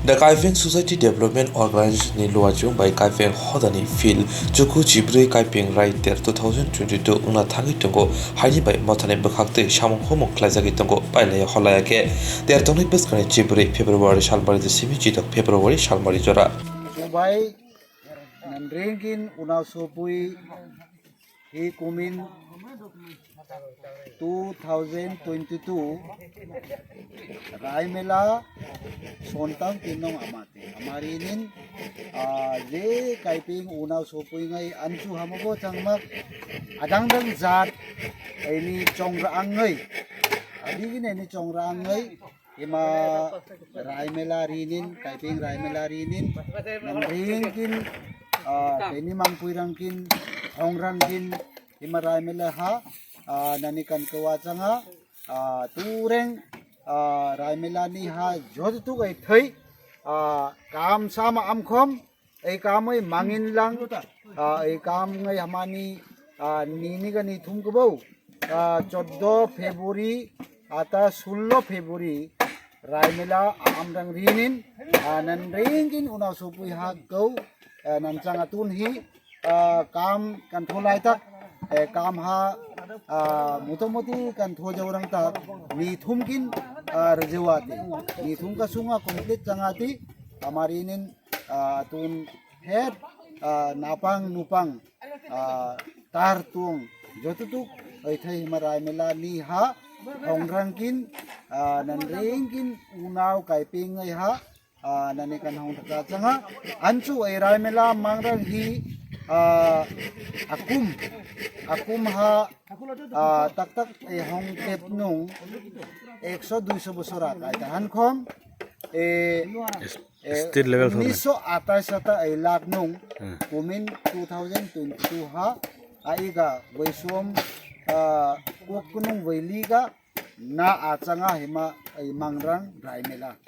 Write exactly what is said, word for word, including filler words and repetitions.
The Kaipeng Society Development Organization ni luachung bai Kaipeng hodani field chuku chibrwi Kaipeng Rai ter two thousand twenty-two wngna thangwi tongo. Haini bai mothani bwkhak tei samung humung khlaijagwi tongo. Pailaya holaya khe ter tongnai bwskangni chibrwi February salmari de simi chidok February salmari jora. Subai nandringin unau sopui hi kumin two thousand twenty-two Raimela sontang tinong amate. Amarinin, ah, je Kaipeng unau sopui ngai anchu hamogo changmak adang dang jat ini chongra angai. Adigin ini chongra angai ima Raimela rinin, Kaipeng Raimela rinin, nandringin, ah, teni mangpui rangkin, hongrangkin, ima Raimela ha, ah, nani kan kewa changa, ah, tureng, ah, Raimela ni ha jotutuk ai thai, ah, kam sama amkhom, ei kamoi mangin lang, ah, ei kam ngai hamani, ah, nini gani thum kebo, ah, choddo February, ata sullo February, Raimela amrang rinin, ah, nandringin unau sopui ha kau, ah, nanchang atun hi, ah, kam kan tholai tak, eh, kam ha, ah, motamoti kan tho jaurang tak, ni thumkin, ah, rejewati, ni thum ka sunga complete changati, amarinin, ah, tun het, ah, napang nupang, ah, tar tung jotutuk oithai hima Raimela ni ha hongrangkin, ah, nandringin unau Kaipeng ai ha, ah, nani kan hong thaka changa anchu ai Raimela mangrang hi, ah, akum akum ha, ah, tak tak ai hong tep nung ekso duiso bosora kai ta hankhom, eh, eh, State level tournament. Unniso atais ata ai lak nung Hmm. Kumin two thousand twenty-two ha aiga waisom, ah, kok kunung wailiga na achanga hima ai mangrang Raimela.